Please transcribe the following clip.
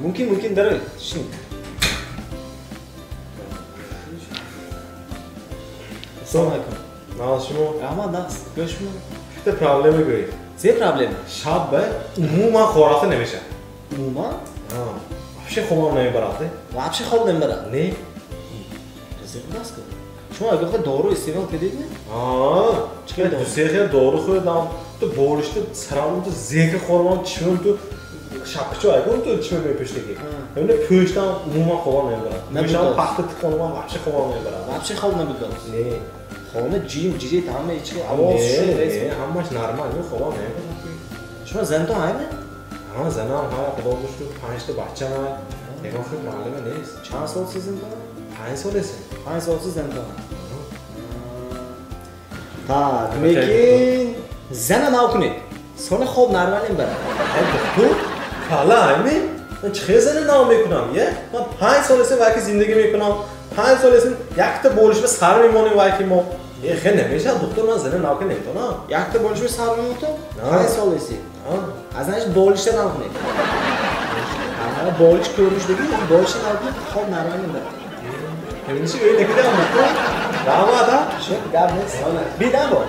Мумкин, мумкин, дарой. Шин. Ассалому алайкум. Нағз шумо? Раҳмат, нағз. Гӯш шумо. Bitta problema go'y. Зе проблема? Шаб умуман хоб намешавад. Умуман? Ҳа. Вообще хобам намебарад. Вообще хоб намебарад? Не. Зе будааст ку. Шумо агар хоҳед дору истеъмол кардед? Ҳа. Чӣ хел дору? Ду се хел дору хӯрдам. Ту болишта сарамон ту зека хӯрмам, чишмам ту шапкачо айгон ту чишма мепӯштагӣ. Ҳамина пӯштам умуман хобам намебарад. Пӯштам пахта тиқонам вообще хобам намебарад. Вообще хоб набудааст? Не. Хона ҷим, ҷирит, ҳама ҳеч хел овоз шуд, Не, ҳамаш нормал, ну хобам намебарад. Шумо занатон ҳайме? Ҳа, занам ҳай, худо шукр, 5 та бачам ҳай. Ягон хел проблема нест. Чанд сол си занатон? 5 сол аст. 5 сол си занатон. Так, лекин зана нав кунед. Сони хоб нормал мебарад. Ай, духтур, кала ҳайме? Ман чӣ хел зана нав мекунам, е? Ман 5 сол аст вайки зиндагӣ мекунам. 5 сол аст якта болишба сар мемонем вайки мо. Е, хел намешавад, духтур, ман зана нав кунем наметавонам. Якта болишба сар мемонед? Ҳа. 5 сол аст. Ҳа. Аз значит болишта нав кунед. Ҳа, болиш көрүнүш деги, болишта нав кунед, хоб нормал мебарад. Ҳаминчи ӯй накардам, духтур. Раҳмат, ҳа? Шо, гап нест. Бидам бо.